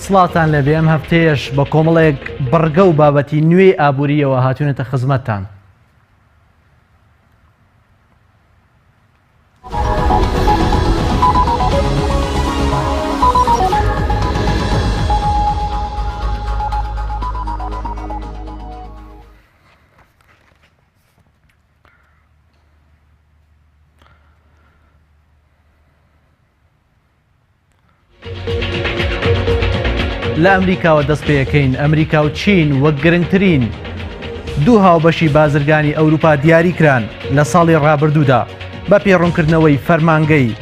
سڵاتان لەبێ ئەم هەفتەیەش بە کۆمەڵێک بڕگە و بابەتی نوێی ئابووریەوە هاتوونەتە خزمەتتان. لە ئەمریکاوە دەست پێەکەین ئەمریکا و چین وەک گرنگترین دوو هاوبەشی بازرگانی ئەوروپا دیاری کران لە ساڵی ڕابردوودا بە پێ ڕوونکردنەوەی فەرمانگەی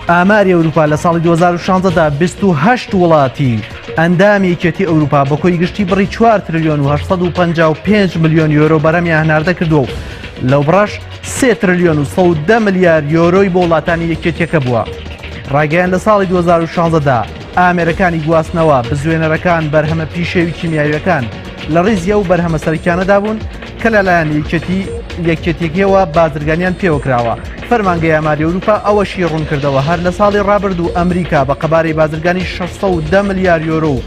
ئاماری ئەوروپا لە ساڵی 2016 دا 28 وڵاتی ئەندامی یەکێتی ئەوروپا بە کۆی گشتی بڕی 4 تریلیۆن و 855 ملیۆن یۆرۆ بەرهەمیان هەناردە کردووە و لەو بڕەش 3 تریلیۆن و 110 ملیار یۆرۆی بۆ وڵاتانی یەکێتیەکە بووە. ڕایگەیاند لە ساڵی 2016 دا ئامێرەکانی گواستنەوە، بزوێنەرەکان، بەرهەمە پیشەوی کیمیاویەکان لە ڕیزی ئەو بەرهەمە سەرەکیانەدا بوون کە لەلایەن یەکێتی یەکێتیەکەوە بازرگانیان پێوەکراوە. فەرمانگەی ئاماری ئەوروپا ئەوەشی ڕوونکردەوە هەر لە ساڵی ڕابردوو ئەمریکا بە قەبارەی بازرگانی 610 ملیار یۆرۆ و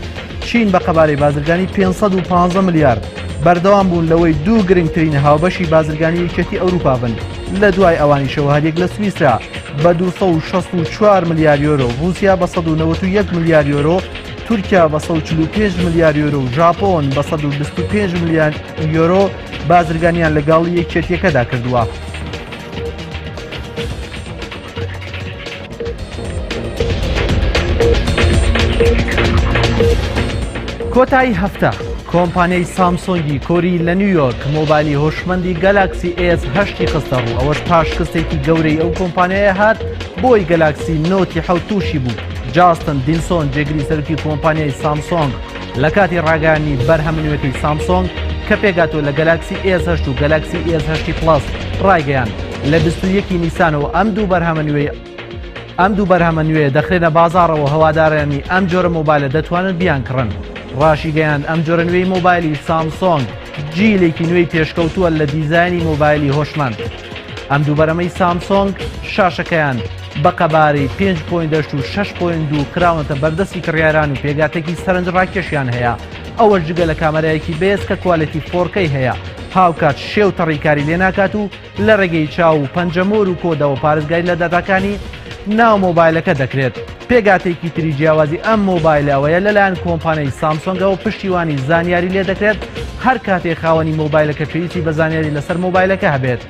چین بە قەبارەی بازرگانی 515 ملیار بەردەوام بوون لەوەی دوو گرنگترین هاوبەشی بازرگانی یەکێتی ئەوروپا بن لە دوای ئەوانیشەوە هەریەک لە سویسرا بە 264 ملیار یۆرۆ، رووسیا بە 191 ملیار یۆرۆ، تورکیا بە 145 ملیار یۆرۆ و ژاپۆن بە 125 ملیار یۆرۆ بازرگانیان لەگەڵ یەکێتیەکەدا کردووە. کۆتایی هەفتە کۆمپانیای سامسۆنگی کۆری لە نیویۆرک مۆبایلی هۆشمەندی گەلاکسی ئێس هەشتی خستە ڕوو ئەوەش پاش شکستێکی گەورەی ئەو کۆمپانیایە هات بۆی گەلاکسی نۆتی حەوت تووشی بوو جاستن دینسۆن جێگری سەرکی کۆمپانیای سامسۆنگ لە کاتی ڕاگەیاندنی بەرهەمە نوێکەی سامسۆنگ کە پێکهاتووە لە گەلاکسی ئێس هەشت و گەلاکسی ئێس هەشتی پڵەس ڕایگەیاند لە 21 نیسانەوە ئەم دوو بەرهەمە نوێی ئەم دوو بەرهەمە نوێ دەخرێنە بازاڕەوە هەوادارانی ئەم جۆرە مۆبایلە دەتوانن بیانکڕن ڕاشیگەیاند ئەم جۆرە نوێی مۆبایلی سامسۆنگ جیلێکی نوێی پێشکەوتووە لە دیزایانی مۆبایلی هۆشمەند ئەم دوو بەرەمەی سامسۆنگ شاشەکەیان بە قەبارەی 5.8 و 6.2 خراونەتە بەردەستی کڕیاران و پێگاتێکی سەرنجڕاکێشیان هەیە ئەوەش جگە لە کامەرایەکی بەهێز کە کوالێتی 4K هەیە هاوکات شێ و تەڕی کاری لێ ناکات و لە ڕێگەی چاو و پەنجەمۆر و کۆدەوە پارێزگاری لە داتاکانی ناو مۆبایلەکە دەکرێت. پێکهاتەیەکی تری جیاوازی ئەم مۆبایلە ئەوەیە لەلایەن کۆمپانیای سامسۆنگەوە پشتیوانی زانیاری لێ دەکرێت هەر کاتێ خاوەنی مۆبایلەکە پێویستی بە زانیاری لەسەر مۆبایلەکە هەبێت.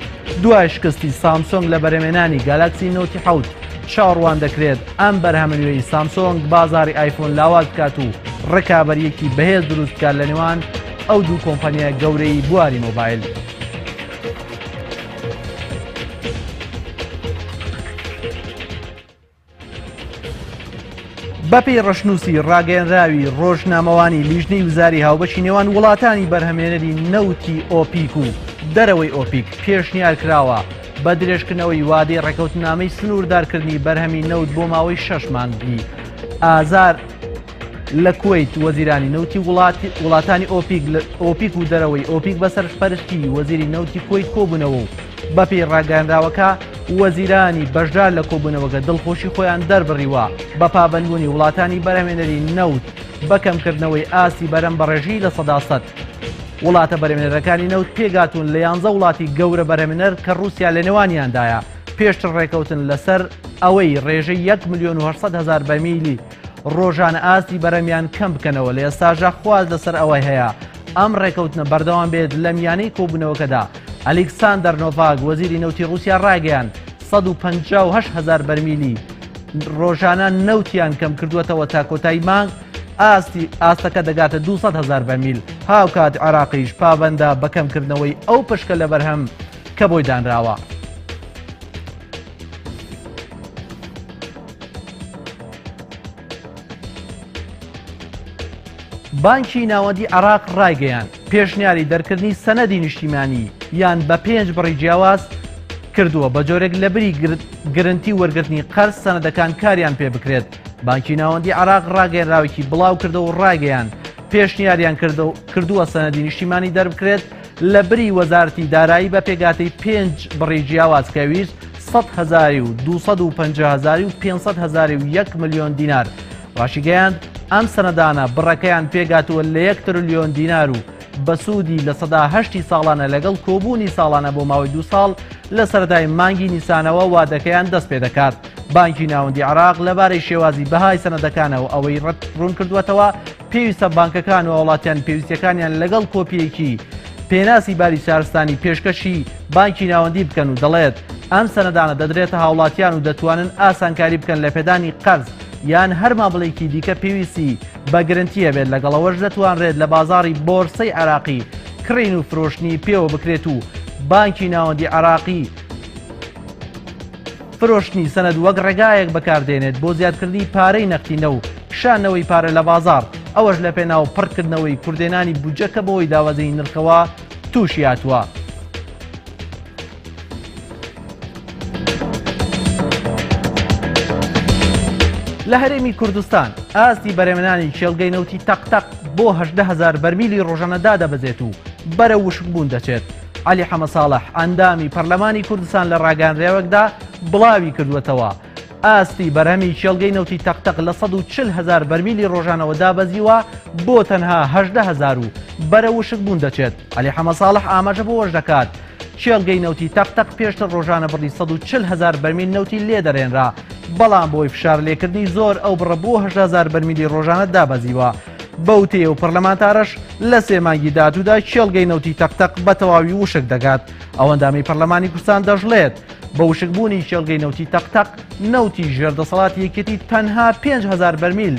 دوای شکستی سامسۆنگ لە بەرهەمێنانی گالاکسی نۆتی حەوت چاوەڕوان دەکرێت ئەم بەرهەمە نوێی سامسۆنگ بازاری ئایفۆن لاواز بکات و ڕکابەریەکی بەهێز دروست بکات لە نێوان ئەو دوو کۆمپانیای گەورەی بواری مۆبایل. بەپێی ڕەشنووسی ڕاگەیەنراوی ڕۆژنامەوانی لیژنەی وزاری هاوبەشی نێوان وڵاتانی بەرهەمێنەری نەوتی ئۆپیک و دەرەوەی ئۆپیک پێشنیار کراوە بە درێژکردنەوەی وادەی ڕێکەوتنامەی سنووردارکردنی بەرهەمی نەوت بۆ ماوەی شەش مانگی ئازار لە کوەیت وەزیرانی نەوتی وڵاتانی ئۆپیک و دەرەوەی ئۆپیک بە سەرپەرشتی وەزیری نەوتی کوەیت کۆبوونەوە و بەپێی ڕاگەیانراوەکە وەزیرانی بەشدار لە کۆبوونەوەکە دڵخۆشی خۆیان دەربڕیوە بە پابەندبوونی وڵاتانی بەرهەمێنەری نەوت بە کەمکردنەوەی ئاستی بەرەم بە ڕێژەی 100%. وڵاتە بەرهەمێنەرەکانی نەوت پێکهاتوون لە یانزە وڵاتی گەورە بەرهەمێنەر کە ڕووسیا لە نێوانیاندایە پێشتر ڕێکەوتن لەسەر ئەوەی ڕێژەی 1 ملیۆن و 800 هەزار بەرمیلی ڕۆژانە ئاستی بەرەمیان کەم بکەنەوە لە ئێستاشدا خواست لەسەر ئەوە هەیە ئەم ڕێکەوتنە بەردەوام بێت لە میانەی کۆبوونەوەکەدا ئەلیکساندەر نۆڤاک وەزیری نەوتی ڕووسیا ڕاگەیان 158 هزار بەرمیلی ڕۆژانە نەوتیان کەم کردووەتەوە تا کۆتایی مانگ ئاستی ئاستەکە دەگاتە 200 هزار بەرمیل هاوکات عێراقیش پابەندە بە کەمکردنەوەی ئەو پشکە لە بەرهەم کە بۆی دانراوە. بانکی ناوەندی عێراق ڕایگەیاند، پێشنیاری دەرکردنی سەنەدی نیشتیمانی یان بە پێنج بڕی جیاواز کردووە بە جۆرێک لە بری گرنتی وەرگرتنی قەرز سەنەدەکان کاریان پێ بکرێت. بانکی ناوەندی عێراق ڕاگەیەنراوێکی بڵاوکردەوە و ڕایگەیاند، پێشنیاریان کردووە سەنەدی نیشتیمانی دەربکرێت لە بری وەزارەتی دارایی بە پێکهاتەی پێنج بڕی جیاواز کە ئەویش 100 هەزاری و 250 هەزاری و 500 هەزاری و 1 ملیۆن دینار. ڕاشیگەیاند، ئەم سەنەدانە بڕەکەیان پێگاتووە لە یەک ترلیۆن دینار و بە سوودی 8% ساڵانە لەگەڵ کۆبوونی ساڵانە بۆ ماوەی دوو ساڵ لە سەرەتای مانگی نیسانەوە وادەکەیان دەست پێدەکات. بانکی ناوەندی عێراق لەبارەی شێوازی بەهای سەنەدەکانەوە ئەوەی ڕوونکردووەتەوە، پێویستە بانکەکان و هاوڵاتیان پێویستیەکانیان لەگەڵ کۆپیەکی پێناسی باری شارستانی پێشکەشی بانکی ناوەندی بکەن و دەڵێت ئەم سەنەدانە دەدرێتە هاوڵاتیان و دەتوانن ئاسانکاری بکەن لە پێدانی قەرز یان هەر مامەڵەیەکی دیکە پێویستی بە گرنتیە بێت لەگەڵەوەش دەتوانرێت لە بازاڕی بۆرسەی عێراقی کڕین و فرۆشتنی پێوە بکرێت و بانکی ناوەندی عێراقی فرۆشتنی سەنەد وەک ڕێگایەک بەکاردێنێت بۆ زیادکردنی پارەی نەختینە و کشانەوەی پارە لە بازاڕ، ئەوەش لەپێناو پڕکردنەوەی کورتهێنانی بودجە کە بەهۆی دابەزینی نرخەوە تووشی هاتووە. لە هەرێمی کوردستان ئاستی بەرهەمهێنانی کێڵگەی نەوتی تەق تەق بۆ 18 هەزار بەرمیلی ڕۆژانە دادەبەزێت و بەرەو وشکبوون دەچێت. عەلی حەمەساڵح، ئەندامی پەرلەمانی کوردستان لە ڕاگەیاندراوێکدا بڵاوی کردووەتەوە، ئاستی بەرهەمی کێڵگەی نەوتی تەقتەق لە 140 هەزار بەرمیلی ڕۆژانەوە دابەزیوە بۆ تەنها 18 هەزار و بەرەو وشکبوون دەچێت. عەلی حەمەساڵح ئاماژە بەوەش دەکات، کێڵگەی نەوتی تەقتەق پێشتر ڕۆژانە بڕی 140 هەزار بەرمیل نەوتی لێ دەرێنرا، بەڵام بەهۆی فشار لێکردنی زۆر ئەو بڕە بۆ 18 هەزار بەرمیلی ڕۆژانە دابەزیوە. بەو وتەی ئەو پەرلەمانتارەش لە سێ مانگی داهاتوودا کێڵگەی نەوتی تەقتەق بە تەواوی وشک دەگات. ئەو ئەندامەی پەرلەمانی کوردستان دەشڵێت، بە وشکبوونی کێڵگەی نەوتی تەقتەق، نەوتی ژێر دەسەڵاتی یەکێتی تەنها 5000 بەرمیل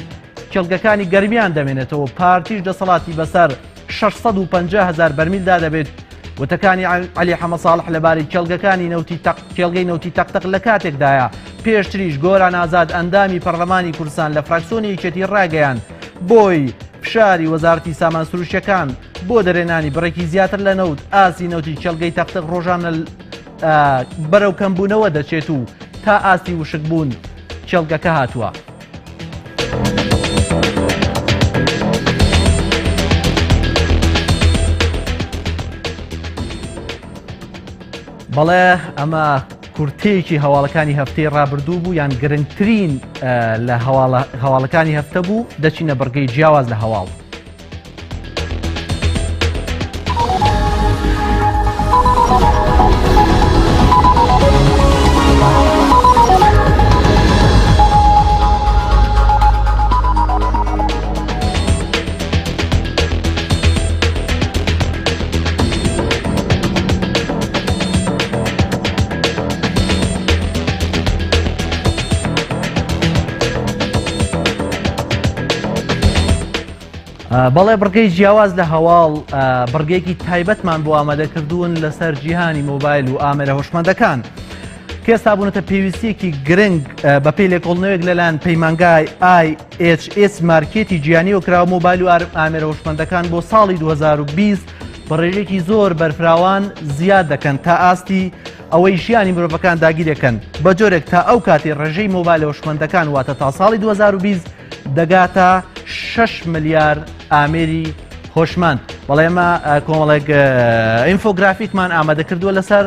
کێڵگەکانی گەرمیان دەمێنێتەوە، پارتیش دەسەڵاتی بەسەر 650 هەزار بەرمیلدا دەبێت. وتەکانی عەلی حەمەساڵح لەبارەی کێڵگەکانی نەوتی تەق کێڵگەی نەوتی تەقتەق لە کاتێکدایە پێشتریش گۆران ئازاد ئەندامی پەرلەمانی کوردستان لە فراکسیۆنی یەکێتی ڕاگەیاند بۆی فشاری وەزارەتی سامان سروشتیەکان بۆ دەرێنانی بڕێکی زیاتر لە نەوت ئاستی نەوتی کێڵگەی تەقتەق ڕۆژانە بەرەو کەمبوونەوە دەچێت و تا ئاستی وشکبوون کێڵگەکە هاتووە. بەڵێ ئەمە کورتەیەکی هەواڵەکانی هەفتەی ڕابردوو بوو یان گرنگترین لە هەواڵەکانی هەفتە بوو دەچینە بڕگەی جیاواز لە هەواڵ. بەڵێ بڕگەی جیاواز لە هەواڵ بڕگێکی تایبەتمان بۆ ئامادەکردوون لەسەر جیهانی مۆبایل و ئامێرە هۆشمەندەکان. کێستا بوونەتە پێویستیەکی گرنگ بەپێی لێکۆڵنەوەیەک لەلایەن پەیمانگای IHS مارکێتی جیهانیەوە کراوە مۆبایل و ئامێرە هۆشمەندەکان بۆ ساڵی 2020 بە ڕێژەیەکی زۆر بەرفراوان زیاد دەکەن تا ئاستی ئەوەی ژیانی مرۆڤەکان داگیرەکەن بە جۆرێک تا ئەو کاتی ڕێژەی مۆبایلە هۆشمەندەکان واتە تا ساڵی 2020 دەگاتە 6 ملیار ئامێری هۆشمەند بەڵێ ئێمە کۆمەڵێک ئینفۆگرافیکمان ئامادە کردووە لەسەر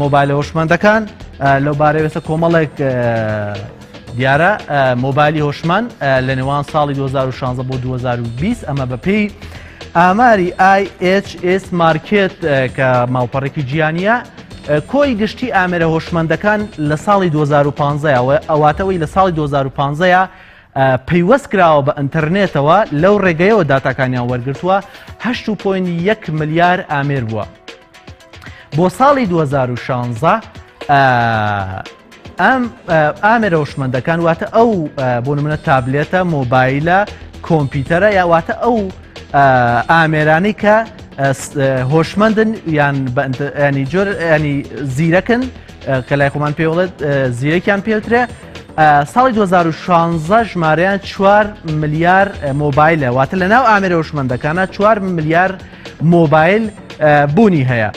مۆبایلە هۆشمەندەکان لەو بارەوێسە کۆمەڵێک دیارە مۆبایلی هۆشمەند لە نێوان ساڵی 2016 بۆ 2020 ئەمە بەپێی ئاماری IHS مارکێت کە ماڵپەڕێکی جیهانیە کۆی گشتی ئامێرە هۆشمەندەکان لە ساڵی 2015 ئەواتەوەی لە ساڵی 2015 پەیوەست کراوە بە ئینتەرنێتەوە لەو ڕێگەیەوە داتاکانیان وەرگرتووە 8.1 ملیار ئامێر بووە. بۆ ساڵی 2016 ئەم ئامێرە هۆشمەندەکان واتە ئەو بۆ نمونە تابلێتە مۆبایلە کۆمپیوتەرە یا واتە ئەو ئامێرانەی کە هۆشمەندن یان ینی جۆر ینی زیرەکن کە لای خۆمان پێوڵێت زیرەکیان پێوترێ ساڵی 2016 ژمارەیان 4 ملیار مۆبایلە واتە لە ناو ئامێرە هۆشمەندەکانە 4 ملیار مۆبایل بوونی هەیە.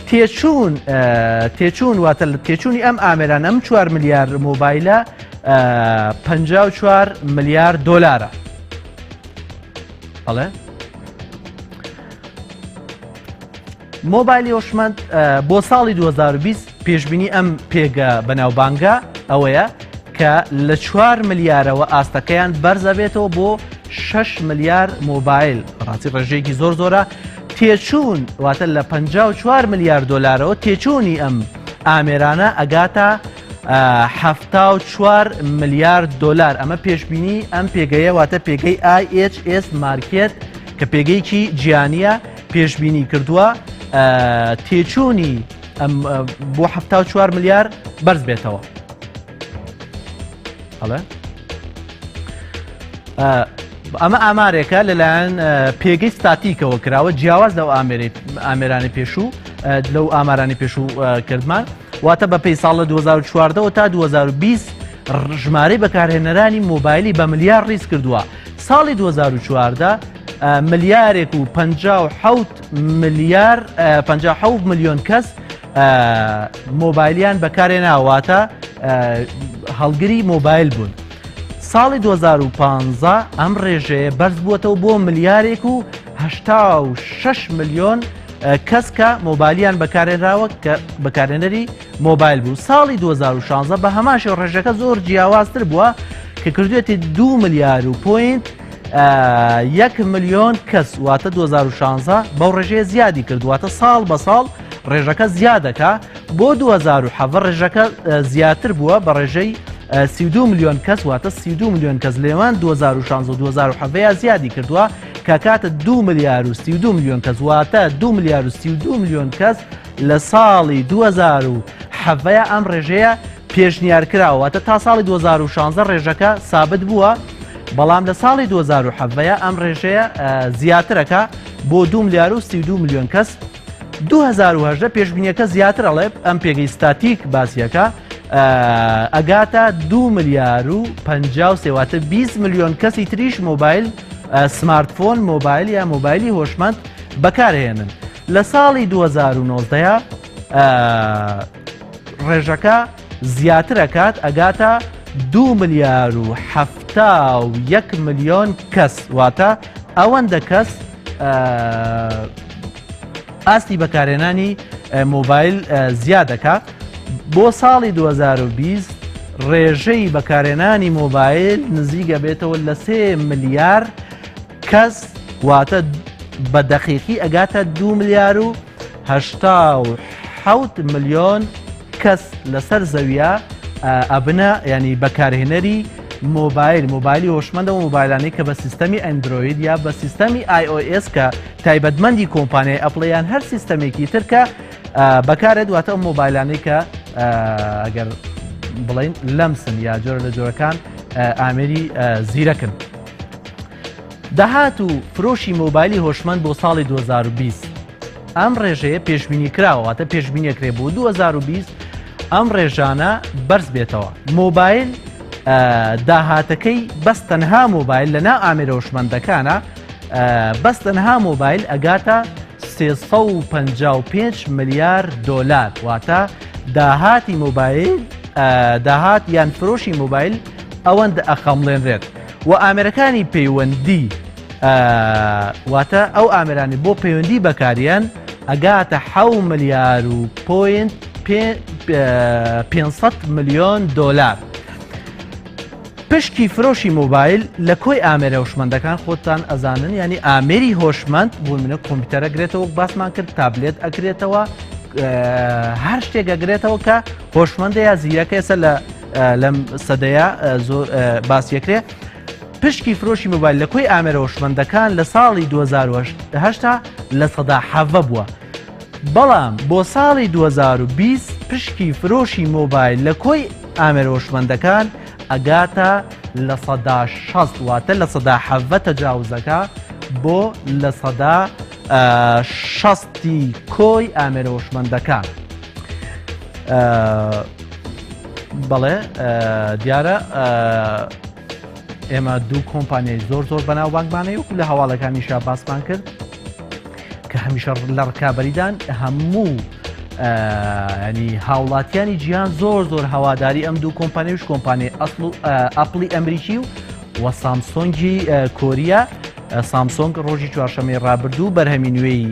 تێچوون تێچوون واتە لە تێچوونی ئەم ئامێران ئەم 4 ملیار مۆبایلە 54 ملیار دۆلارە. بەڵێ مۆبایلی هۆشمەند بۆ ساڵی 2020 پێشبینی ئەم پێگە بەناوبانگە ئەوەیە کە کە لە چوار ملیارەوە ئاستەکەیان بەرزەبێتەوە بۆ 6 ملیار مۆبایل، ڕاستی ڕێژەیەکی زۆر زۆرە. تێچوون واتە لە 54 ملیار دۆلارەوە تێچوونی ئەم ئامێرانە ئەگاتە 74 ملیار دۆلار. ئەمە پێشبینی ئەم پێگەیە واتە پێگەی IHS Markit کە پێگەیەکی جیانیە پێشبینی کردووە تێچوونی بۆ 74 ملیار بەرز بێتەوە. ئەڵێ ئەمە ئامارێکە لەلایەن پێگەی ستاتیکەوە کراوە، جیاواز لەو ئامێرانی پێشوو، لەو ئامارانی پێشوو کردمان. واتە بە پێی ساڵ لە 2014ەوە تا 2020 ژمارەی بەکارهێنەرانی مۆبایلی بە ملیار ڕیز کردووە. ساڵی 2014 ملیارێک و 57 ملیار 57 میلیۆن کەس مۆبایلیان بەکارێنا، واتە هەڵگری مۆبایل بوون. ساڵی 2015 ئەم ڕێژەیە بەرز بووەتەوە بۆ ملیارێک و 86 میلیۆن کەس کە مۆبایلیان بەکارێنراوە کە بەکارێنەری مۆبایل بوو. ساڵی 2016 بە هەمان شێوە ڕێژەکە زۆر جیاوازتر بووە کە کردوێتی 2 ملیار و point 1 میلیۆن کەس، واتە 2016 بەو ڕێژەیە زیادی کرد، واتە ساڵ بە ساڵ ڕێژەکە زیادەکە. بۆ 2017 ڕێژەکە زیاتر بووە بە ڕێژەی 32 میلیۆن کەس، واتە 32 میلیۆن کەس لێوان 2016 و 2017 زیادی کردووە کە کاتە 2 ملیار و 32 میلیۆن کەس، واتە 2 ملیار و 32 میلیۆن کەس لە ساڵی 2017 ئەم ڕێژەیە پێشنیار کراوە. واتە تا ساڵی 2016 ڕێژەکە سابت بووە، بەڵام لە ساڵی 2017 ئەم ڕێژەیە زیاترەکە بۆ 2 ملیار و 32 میلیۆن کەس. 2018 پێشبینیەکە زیاتر ئەڵێ، ئەم پێگەی ستاتیک باسیەکە ئەگاتە 2 ملیار و 53، واتە 20 میلیۆن کەسی تریش مۆبایل smartphone مۆبایل یا مۆبایلی هۆشمەند بەکارهێنن. لە ساڵی 2019 ڕێژەکە زیاترەکات ئەگاتە 2 ملیار و 71 میلیۆن کەس، واتە ئەوەندە کەس ئاستی بەکارهێنانی مۆبایل زیادەکە. بۆ ساڵی 2020 ڕێژەی بەکارهێنانی مۆبایل نزیکە بێتەوە لە 3 ملیار کەس، واتە بە دەقیقی ئەگاتە 2 ملیار و 87 ملیۆن کەس لەسەر زەویە ئەبنە ینی بەکارهێنەری مۆبایل، مۆبایلی هۆشمەندە و مۆبایلانەی کە بە سیستەمی ئەندرۆید یا بە سیستەمی iOS کە تایبەتمەندی کۆمپانیای ئەپڵیان هەر سیستەمێکی تر کە بەکارێت، واتە ئەو مۆبایلانەی کە ئەگەر بڵین لەمسن یا جۆرە لە جۆرەکان ئامێری زیرەکن. داهات و فرۆشی مۆبایلی هۆشمەند بۆ ساڵی 2020 ئەم ڕێژەیە پێشبینی کراوە، واتە پێشبینیەکرێ بۆ 2020 ئەم ڕێژانە بەرز بێتەوە. مۆبایل داهاتەکەی بەس تەنها مۆبایل لە ناو ئامێرە هۆشمەندەکانە بەس تەنها مۆبایل ئەگاتە 355 ملیار دۆلار، واتە داهاتی مۆبایل داهات یان فرۆشی مۆبایل ئەوەندە ئەخەمڵێنرێت. و ئامێرەکانی پەیوەندی واتە ئەو ئامێرانی بۆ پەیوەندی بەکاریان ئەگاتە حەو ملیار و point 500 ملیۆن دۆلار. پشکی فرۆشی مۆبایل لە کۆی ئامێرە هۆشمەندەکان خۆتان ئەزانن، ینی ئامێری هۆشمەند بۆ منە کۆمپیوتەرە گرێتەوە، باسمان کرد تابلێت ئەگرێتەوە، هەر شتێک ئەگرێتەوە کە هۆشمەندە یا زیرەکە ئێستا لە لەم سەدەیە زۆر باسیەکرێ. پشکی فرۆشی مۆبایل لە کۆی ئامێرە هۆشمەندەکان لە ساڵی 2008 17% بووە. بەڵام بۆ ساڵی 2020 پشکی فرۆشی مۆبایل لە کۆی ئامێرە هۆشمەندەکان ئەگاتە 60%، واتە 17% تەجاوزەکە بۆ 60%ی کۆی ئامێرە هۆشمەندەکان. بەڵێ دیارە ئێمە دوو کۆمپانیای زۆر زۆر بەناوبانگمانەیە وەکو لە هەواڵەکانیشا باسمان کرد کە هەمیشە لە ڕکابەریدان. هەموو ینی هاوڵاتیانی جیهان زۆر زۆر هەواداری ئەم دوو کۆمپانیش، کۆمپانی ئەسڵ و ئەپلی ئەمریکی و و سامسۆنگی کۆریا. سامسۆنگ ڕۆژی چوارشەمەی ڕابردوو بەرهەمی نوێی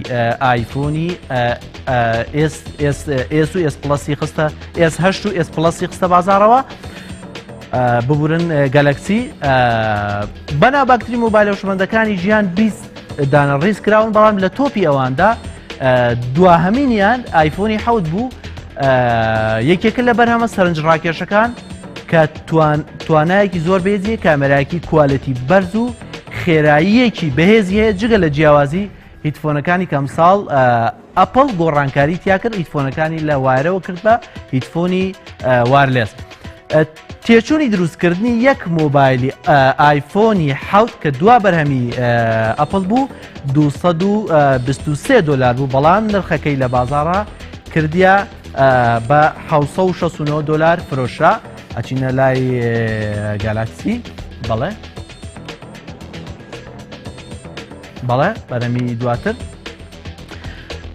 ئایفۆنی ئێس و ئێس پڵەسی خستە ئێس هەشت و ئێس پڵەسی خستە بازارەوە. ببورن گەلەکسی بەناوبانگترین مۆبایلە هۆشمەندەکانی جیهان 20 دانە ڕیز کراون بەڵام لە تۆپی ئەواندا دواهەمینیان ئایفۆنی حەوت بوو یەکێکە لە بەرهەمە سەرنج ڕاکێشەکان کە توانایەکی زۆر بێزیە کامێرایەکی quality بەرز و خێراییەکی بەهێزی هەیە جگە لە جیاوازی headphone ەکانی کە ئەمساڵ ئەپڵ گۆڕانکاری تیا کرد headphone ەکانی لە wire ەوە کرد بە headphone ی wireless. تێچوونی دروستکردنی یەک مۆبایلی ئایفۆنی حەوت کە دوا بەرهەمی ئەپڵ بوو 223 دلار بوو بەڵام نرخەکەی لە بازاڕە کردیا بە 669 دلار فرۆشرا ئەچینە لای گالاکسی بەڵێ بەڵێ بەرەمی دواتر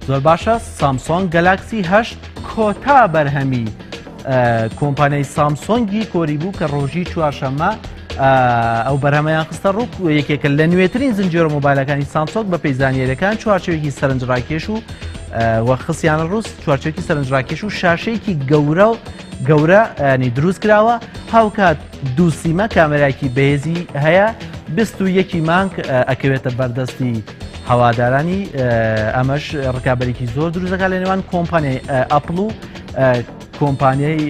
زۆر باشە سامسۆنگ گەلاکسی هەشت کۆتا بەرهەمی کۆمپانیای سامسۆنگی کۆری بوو کە ڕۆژی چوارشەممە ئەو بەرهەمەیان خستە ڕوو یەکێکە لە نوێترین زنجێرە مۆبایلەکانی سامسۆنگ بە پێی زانیاریەکان چوارچێوێکی سەرنجڕاکێش و وەخسیانە ڕووس چوارچێکی سەرنجڕاکێش و شاشەیەکی گەورە و گەورە ینی دروست کراوە هاوکات دوو سیمە کامێرایەکی بەهێزی هەیە 21 مانگ ئەکەوێتە بەردەستی هەوادارانی ئەمەش ڕکابەرێکی زۆر دروست دەکات لە نێوان کۆمپانیای ئەپڵ و کۆمپانیای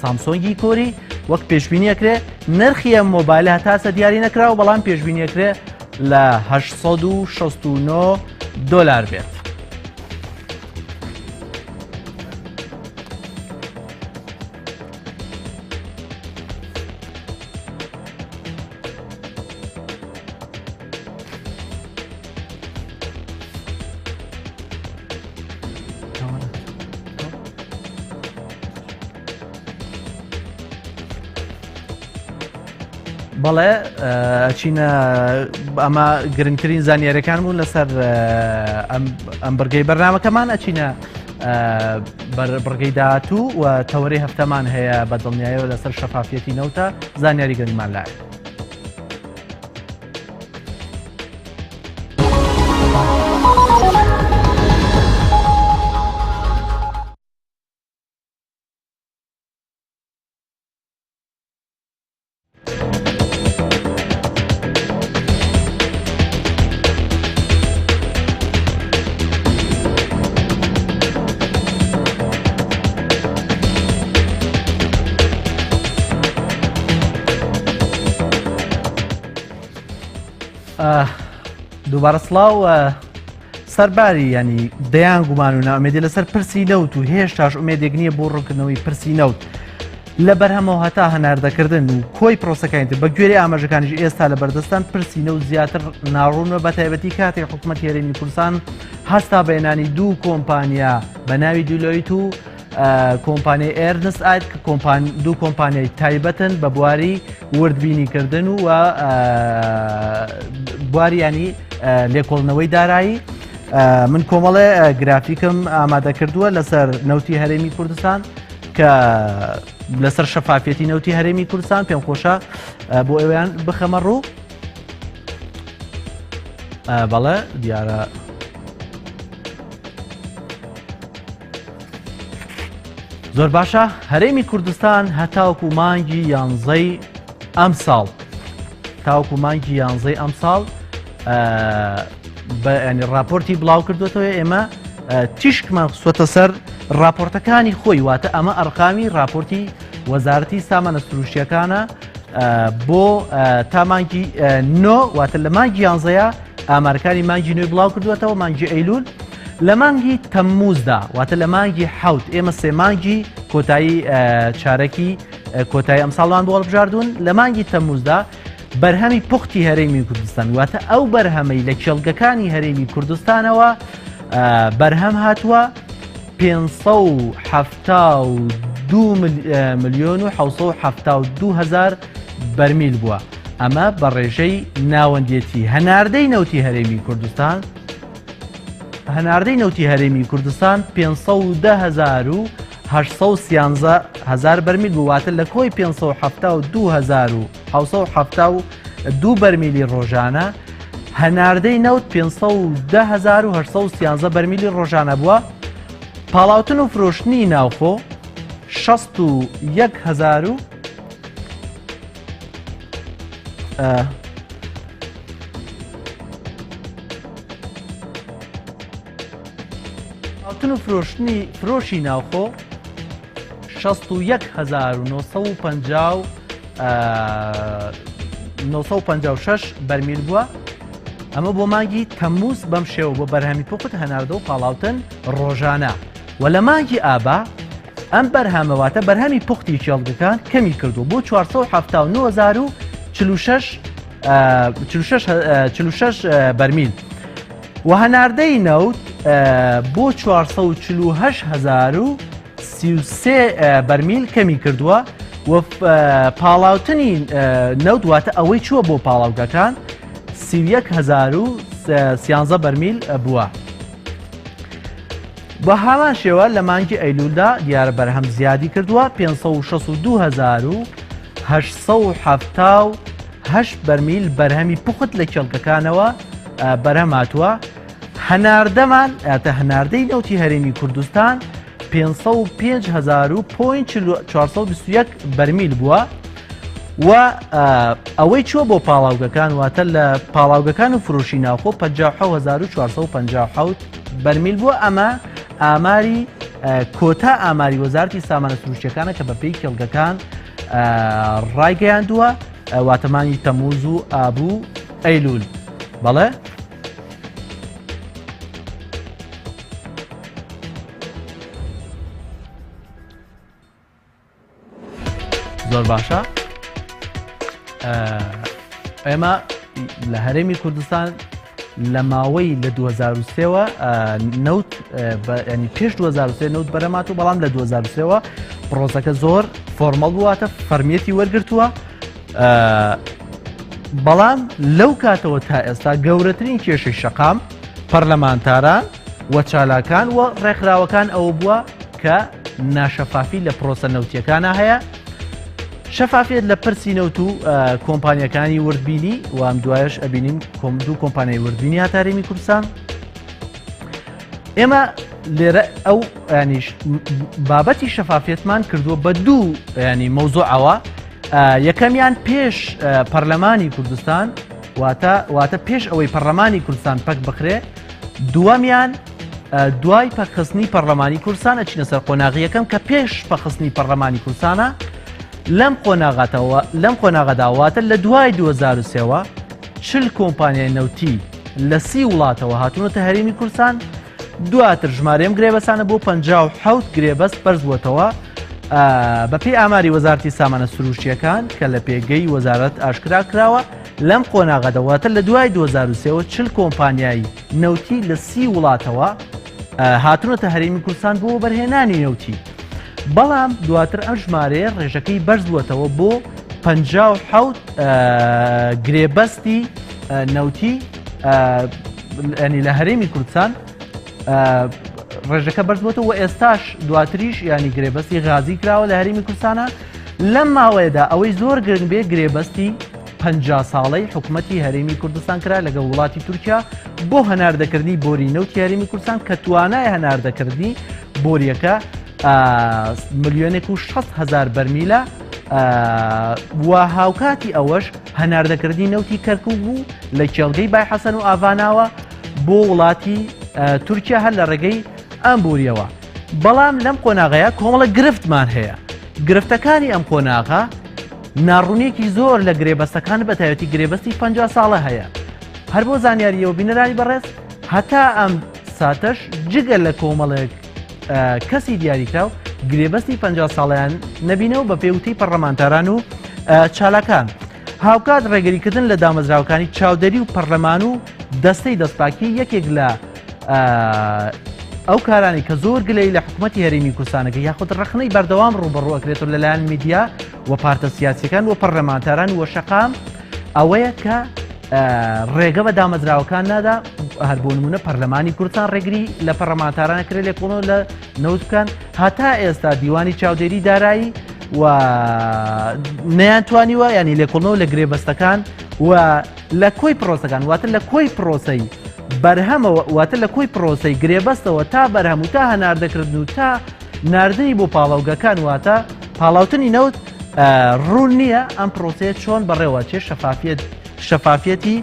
سامسۆنگی کۆری وەک پێشبینیەکرێ نرخی ئەم مۆبایلە هەتاسە دیاری نەکراوە بەڵام پێشبینیەکرێ لە 869 دلار بێت. بەڵێ ئەچینە ئەمە گرنگترین زانیاریەکان بوون لەسەر ئەم بڕگەی بەرنمەکەمان ئەچینە بڕگەی داهاتوو و تەوەرەی هەفتەمان هەیە بە دڵنیایەوە لەسەر شەفافیەتی نەوتە زانیاری گرنگمان لایە. دووبارە سڵاو سەرباری ینی دەیان گومان و نائومێدی لەسەر پرسی نەوت و هێشتاش ئومێدێک نییە بۆ ڕوونکردنەوەی پرسی نەوت لە بەرهەمەوە هەتا هەناردەکردن و کۆی پرۆسەکانی تر بە گوێرەی ئاماژەکانیش ئێستا لە بەردەستان پرسی نەوت زیاتر ناڕوونە بە تایبەتی کاتێک حکوومەتی هەرێمی کوردستان هەستا بەێنانی دوو کۆمپانیا بە ناوی دیلۆیت و کۆمپانیای ئێرنست ئاید کە دوو کۆمپانیای تایبەتن بە بواری وردبینیکردن و بواریانی لێکۆڵنەوەی دارایی من کۆمەڵێ گرافیکم ئامادە کردووە لەسەر نەوتی هەرێمی کوردستان کە لەسەر شەفافەتی نەوتی هەرێمی کوردستان پێم خۆشە بۆ ئێوەیان بخەمە ڕوو بەڵێ دیارە زۆر باشە هەرێمی کوردستان هەتاوکو مانگی یانزەی ئەمساڵ تاوکو مانگی یانزەی ئەمساڵ ینی راپۆرتی بڵاو کردوێتەوە ئێمە تیشکمان خستوەتە سەر راپۆرتەکانی خۆی واتە ئەمە ئەرقامی راپۆرتی وەزارەتی سامانە سروشتیەکانە بۆ تا مانگی نۆ واتە لە مانگی یانزەیە ئامارەکانی مانگی نوێی بڵاو کردوێتەوە مانگی ئەیلول لە مانگی تەمموزدا واتە لە مانگی حوت ئێمە سێ مانگی کۆتایی چارەکی کۆتایی ئەمساڵمان بۆ هەڵبژاردوون لە مانگی تەمموزدا بەرهەمی پوختی هەرێمی کوردستان واتە ئەو بەرهەمەی لە کێڵگەکانی هەرێمی کوردستانەوە بەرهەم هاتووە 572 ملیۆن و 672 هزار بەرمیل بووە ئەمە بە ڕێژەی ناوەندێتی هەناردەی نەوتی هەرێمی کوردستان هەناردەی نەوتی هەرێمی کوردستان 510,813 هەزار بەرمیل بوو واتە لە کۆی 572,772 بەرمیلی ڕۆژانە هەناردەی نەوت 510,813 بەرمیلی ڕۆژانە بووە پاڵاوتن و فرۆشتنی ناوخۆ 61,000 پاڵاوتن و فرۆشتنی فرۆشی ناوخۆ 61956 بەرمیل بووە ئەمە بۆ مانگی تەمموز بەم شێوە بۆ بەرهەمی پوخت هەناردە و پاڵاوتن ڕۆژانە و لە مانگی ئابا ئەم بەرهەمە واتە بەرهەمی پوختی کێڵگەکان کەمی کردو بۆ 479 46 بەرمیل و هەناردەی نەوت بۆ 448,033 بەرمیل کەمی کردووە و پاڵاوتنی نەوت واتە ئەوەی چووە بۆ پاڵاوگەکان 31,013 بەرمیل بووە. بە هەمان شێوە لە مانگی ئەیلولدا دیارە بەرهەم زیادی کردووە 562,878 بەرمیل بەرهەمی پوخت لە کێڵگەکانەوە بەرهەم هاتووە هەناردەمان ئەتە هەناردەی نەوتی هەرێمی کوردستان 505,421 بەرمیل بووە و ئەوەی چووە بۆ پاڵاوگەکان واتە لە پاڵاوگەکان و فرۆشی ناوخۆ 57457 بەرمیل بووە ئەمە ئاماری کۆتا ئاماری وەزارتی سامانە سروشتەکانە کە بەپێی کێڵگەکان ڕایگەیاندووە واتەمانی تەموز و ئابوو ئەیلول بەڵێ زۆر باشە ئێمە لە هەرێمی کوردستان لە ماوەی لە 2023ەوە نەوت ینی پێش 2023 نەوت بەرەمات و بەڵام لە 2023ەوە پرۆسەکە زۆر فۆرمەڵ بوواتە فەرمیەتی وەرگتووە بەڵام لەو کاتەوە تا ئێستا گەورەترین کێشەی شەقام پەرلەمانتاران و چالاکان و ڕێکخراوەکان ئەوە بووە کە ناشەفافی لە پرۆسە نەوتیەکانە هەیە شەفافیت لە پرسی نەوت و کۆمپانیەکانی وردبینی و ئەم دوایش ئەبینین کۆم دوو کۆمپانیای وردبینی هاتارێمی کوردستان ئێمە لێرە ئەو ینیش بابەتی شەفافیتمان کردووە بە دوو ینی مەوزوعەوە یەکەمیان پێش پەرلەمانی کوردستان واتە واتە پێش ئەوەی پەرلەمانی کوردستان پەک بخرێ دووەمیان دوای پەکخستنی پەرلەمانی کوردستان ئەچینە سەر قۆناغی یەکەم کە پێش پەخستنی پەرلەمانی کوردستانە لەم قۆناغاتەوە لەم قۆناغەدا واتە لە دوای 2023ەوە چل کۆمپانیای نەوتی لە سی وڵاتەوە هاتوونەتە هەرێمی کوردستان دواتر ژمارەی ئەم گرێبەستانە بۆ 57 گرێبەست بەرزبووەتەوە بەپێی ئاماری وەزارتی سامانە سروشتیەکان کە لە پێگەی وەزارەت ئاشکرا کراوە لەم قۆناغەدا واتە لە دوای 2023ەوە چل کۆمپانیای نەوتی لە سی وڵاتەوە هاتوونەتە هەرێمی کوردستان بۆ وەبەرهێنانی نەوتی بەڵام دواتر ئەم ژمارەیە ڕێژەکەی بەرزبووەتەوە بۆ 57 گرێبەستی نەوتی ینی لە هەرێمی کوردستان ڕێژەکە بەرزبووەتەوە و ئێستاش دواتریش ینی گرێبەستی غازی کراوە لە هەرێمی کوردستانە لەم ماوەیەدا ئەوەی زۆر گرنگ بێ گرێبەستی 50 ساڵەی حکوومەتی هەرێمی کوردستان کرا لەگەڵ وڵاتی تورکیا بۆ هەناردەکردنی بۆری نەوتی هەرێمی کوردستان کە توانای هەناردەکردنی بۆریەکە ملیۆنێک و 6 هزار بەرمیلە و هاوکاتی ئەوەش هەناردەکردنی نەوتی کەرکوک بوو لە کێڵگەی بای حەسەن و ئاڤاناوە بۆ وڵاتی تورکیا هەر لە ڕێگەی ئەم بوریەوە بەڵام لەم قۆناغەیە کۆمەڵە گرفتمان هەیە گرفتەکانی ئەم قۆناغە ناڕوونیەکی زۆر لە گرێبەستەکان بە تایبەتی گرێبەستی 50 ساڵە هەیە هەر بۆ زانیاریەوە بینەرانی بەڕێز هەتا ئەم ساتەش جگە لە کۆمەڵێک کەسی دیاریکراو گرێبەستی 50 ساڵیان نەبینەوە بە پێوتەی پەرلەمانتاران و چالاکان. هاوکات ڕێگریکردن لە دامەزراوەکانی چاودێری و پەرلەمان و دەستەی دەستپاکی یەکێک لە ئەو کارانی کە زۆر گلەی لە حکوومەتتی هەرێمی کوردستانەکە یاخود ڕخنەی بەردەوام ڕوبەڕوو ئەکرێتەوە لەلایەن میدیا و پارتە سیاسیەکان و پەرلەمانتاران و شەقام ئەوەیە کە ڕێگە بە دامەزراوەکان نادا هەر بۆ نمونە پەرلەمانی کوردستان ڕێگری لە پەرلەمانتاران کرێ لێکۆڵەوە لە نەوت بکەن هەتا ئێستا دیوانی چاودێری دارایی و نەیانتوانیوە ینی لێکۆڵنەوە لە گرێبەستەکان و لە کۆی پرۆسەکان واتە لە کۆی پرۆسەی بەرهەمەوە واتە لە کۆی پرۆسەی گرێبەستەوە تا بەرهەم و تا هەناردەکردن و تا ناردنی بۆ پاڵاوگەکان واتە پاڵاوتنی نەوت. ڕوون نییە ئەم پرۆسەیە چۆن بەڕێوەچێ، شەفافیەت شەفافیەتی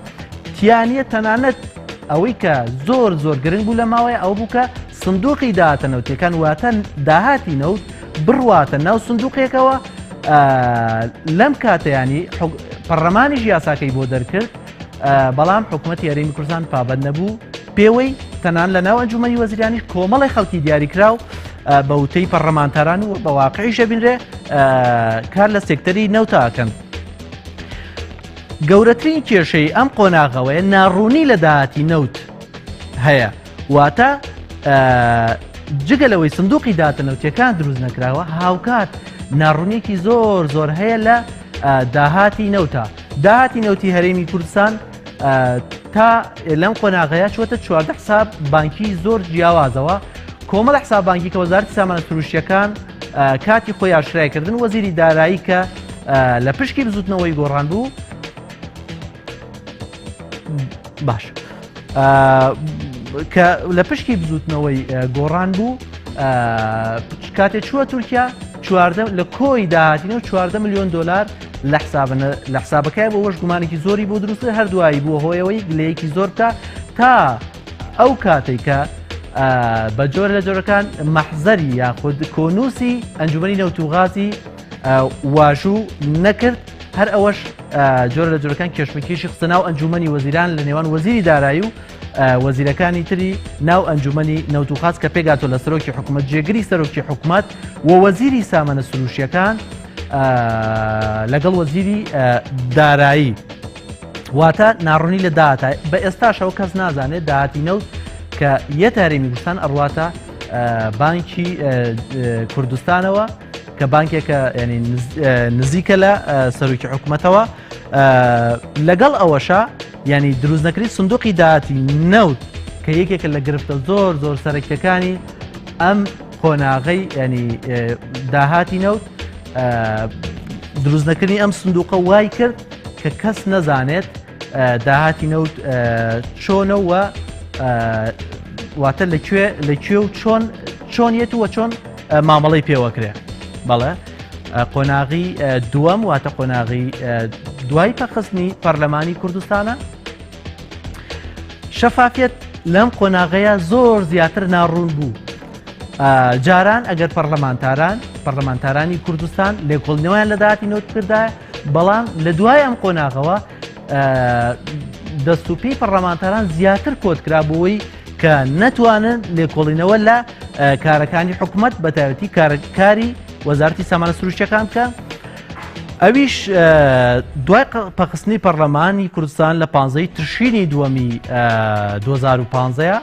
تیا نییە. تەنانەت ئەوەی کە زۆر زۆر گرنگ بوو لە ماوەیە ئەوە بوو کە سندوقی داهاتە نەوتیەکان واتە داهاتی نەوت بڕواتە ناو سندوقێکەوە. لەم کاتەیانی پەرلەمانیش یاساکەی بۆ دەرکرد، بەڵام حکوومەتی هەرێمی کوردستان پابند نەبوو پێوەی. تەنان لە ناو ئەنجومەنی وەزیرانیش کۆمەڵی خەڵکی دیاریکراو بە وتەی پەرلەمانتاران و بە واقعیش دەبینرێ کار لە سێکتەری نەوتاکەن. گەورەترین کێشەی ئەم قۆناغەوەیە ناڕوونی لە داهاتی نەوت هەیە، واتە جگە لەوەی سندوقی داهاتە نەوتیەکان دروست نەکراوە، هاوکات ناڕوونیەکی زۆر زۆر هەیە لە داهاتی نەوتە. داهاتی نەوتی هەرێمی کوردستان تا لەم قۆناغەیە چوەتە 14 حساب بانکی زۆر جیاوازەوە. کۆمەڵە حساب بانکی کە وەزارەتی سامانە سروشتیەکان کاتی خۆی ئاشکرای کردن، وەزیری دارایی کە لە پشکی بزوتنەوەی گۆڕان بوو، باش کە لە پشکی بزوتنەوەی گۆڕان بوو، کاتێ چووە تورکیا چواردە لە کۆی داهاتینەوە 14 میلیۆن دلار لە لە حسابەکەی بۆ وەش گومانێکی زۆری بۆ دروست، هەردوایی بووە هۆیەوەی گلەیەکی زۆر بکە تا ئەو کاتێک کە بە جۆر لە جۆرەکان مەحزەری یاخود کۆنووسی ئەنجومەنی نەوت و غازی واژوو نەکرد. هەر ئەوەش جۆرە لە جۆرەکان کێشمەکێشی خستە ناو ئەنجومەنی وەزیران لە نێوان وەزیری دارایی و وەزیرەکانی تری ناو ئەنجومەنی نەوت و غاز کە پێگاتۆ لە سەرۆکی حکوومەت، جێگری سەرۆکی حکوومەت و وەزیری سامانە سروشیەکان لەگەڵ وەزیری دارایی. واتە ناڕوونی لە داهاتە، بە ئێستاشەوە کەس نازانێت داهاتی نەوت کە یەتە هەرێمی کوردستان ئەڕواتە بانکی کوردستانەوە کە بانکێکە ینی نزیکە لە سەرۆکی حکوومەتەوە. لەگەڵ ئەوەشە ینی دروست نەکری سندوقی داهاتی نەوت کە یەکێکە لە گرفتە زۆر زۆر سەرەکیەکانی ئەم قۆناغەی ینی داهاتی نەوت، دروستنەکردنی ئەم سندوقە وای کرد کە کەس نەزانێت داهاتی نەوت چۆنەوە، واتە لە کوێ لە کوێ و چۆن چۆنیەت وە چۆن مامەڵەی پێوەکرێ. بەڵێ، قۆناغی دووەم واتە قۆناغی دوای پەخستنی پەرلەمانی کوردستانە. شەفافیت لەم قۆناغەیە زۆر زیاتر ناڕوون بوو. جاران ئەگەر پەرلەمانتاران پەرلەمانتارانی کوردستان لێکۆڵینەوەیان لە داهاتی نەوت کردایە، بەڵام لە دوای ئەم قۆناغەوە دەست و پێی پەرلەمانتاران زیاتر کۆت کرا بۆی کە نەتوانن لێکۆڵینەوە لە کارەکانی حکوومەت بە تایبەتی کاری وەزارتی سامانە سروشتەکان بکە. ئەویش دوای پەخستنی پەرلەمانی کوردستان لە 15 تشرینی دووەمی 2015.